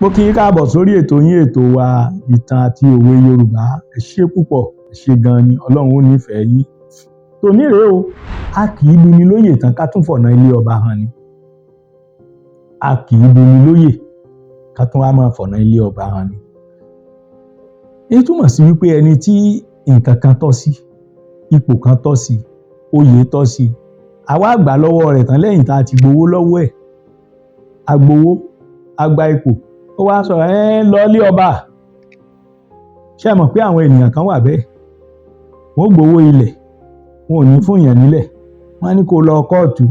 Mo kí yín káàbọ̀ sórí ètò yín, ètò wa, ìtàn àti òwe Yorùbá. Ẹ ṣé púpọ̀, ẹ ṣé gan ni, Ọlọ́run ó nífẹ̀ẹ́ yín. Tòní rèé o, a kì í luni lóyè tán ká tún fọ̀nà ilé ọba hàn ni. A kì í luni lóyè ká tún wá máa fọ̀nà ilé ọba hàn ni. Èyí túmọ̀ sí wípé ẹni tí nǹkan kan tọ́ sí, ipò kan tọ́ sí, oyè tọ́ sí, àwa gbà lọ́wọ́ rẹ̀ tán lẹ́yìn tá a ti gbowó lọ́wọ́ ẹ̀. A gbowó, a gba ipò, ó wá sọ ẹ́ lọ ilé ọba. Ṣé ẹ mọ̀ pé àwọn ènìyàn kan wà bẹ́ẹ̀? Wọ́n gbowó ilẹ̀, wọn ò ní fún èèyàn nílẹ̀, wọ́n á ní kó lọ kóòtù.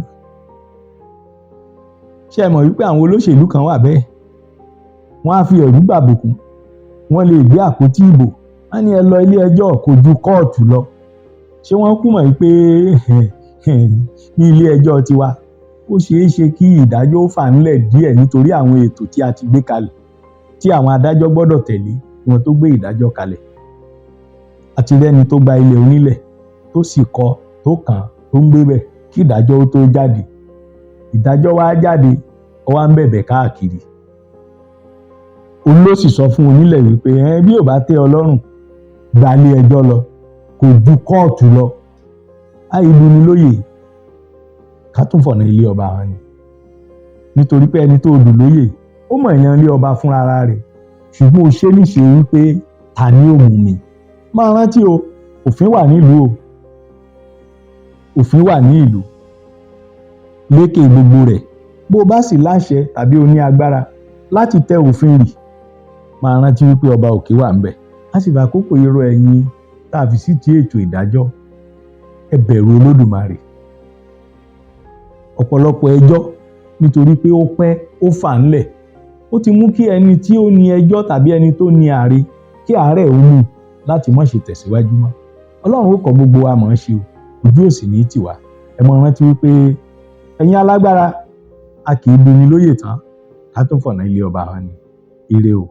Ṣé ẹ mọ̀ wípé àwọn olóṣèlú kan wà bẹ́ẹ̀? Wọ́n á fi ẹ̀rú gbàbùkún, wọ́n lè gbé àpótí ìbò, wọ́n á ní ẹ lọ ilé ẹjọ́, kò ju kóòtù lọ. Ṣé wọ́n kú mọ̀ wípé ní ilé ẹjọ́ tiwa, ó ṣeé ṣe kí ìdájọ́ ó fà ńlẹ̀ díẹ̀ nítorí àwọn ètò tí a ti gbé kalẹ̀ tí àwọn adájọ́ gbọ́dọ̀ tẹ̀lé kí wọ́n tó gbé ìdájọ́ kalẹ̀. Àti rẹ́ni tó gba ilẹ̀ onílẹ̀ tó sì kọ́, tó kàn án, tó ń gbé bẹ̀ kí ìdájọ́ ó tó jáde. Ìdájọ́ wá jáde, ó wá ń bẹ̀bẹ̀ káàkiri. Òun ló sì sọ fún onílẹ̀ wípé ẹ bí ò bá tẹ́ ọ lọ́rùn, gba ilé ẹjọ́ lọ, kò ju kóòtù lọ. Àìlú ni lóyè ká tún fọ̀nà ilé ọba hàn ni. Nítorí pé ẹni tó lù lóyè, ó mọ̀ èèyàn ilé ọba fúnra ara rẹ̀, ṣùgbọ́n ó ṣe níṣe wípé ta ni ó mú mi. Máa rántí o, òfin wà nílùú o. Òfin wà ní ìlú. Lékè gbogbo rẹ̀, bó o bá sì láṣẹ tàbí o ní agbára láti tẹ òfin rì, máa rántí wípé ọba òkè wà ńbẹ̀. A sì fà àkókò irọ́ ẹ̀yin tá a fi sí ti ètò ìdájọ́. Ẹ bẹ̀rù Olódùmarè. Ọ̀pọ̀lọpọ̀ ẹjọ́, nítorí pé ó pẹ́, ó fà ńlẹ̀, ó ti mú kí ẹni tí ó ní ẹjọ́ tàbí ẹni tó ní àre kí àárẹ̀ ó mú láti má ṣe tẹ̀síwájú mọ́. Ọlọ́run ó kọ́ gbogbo wa mọ̀ ọ́n ṣe o, ojú ò sì ní tì wá. Ẹ mọ rántí wípé ẹ̀yin alágbára, a kì í luni lóyè tán ká tún fọ̀nà ilé ọba hàn ni. Ire o.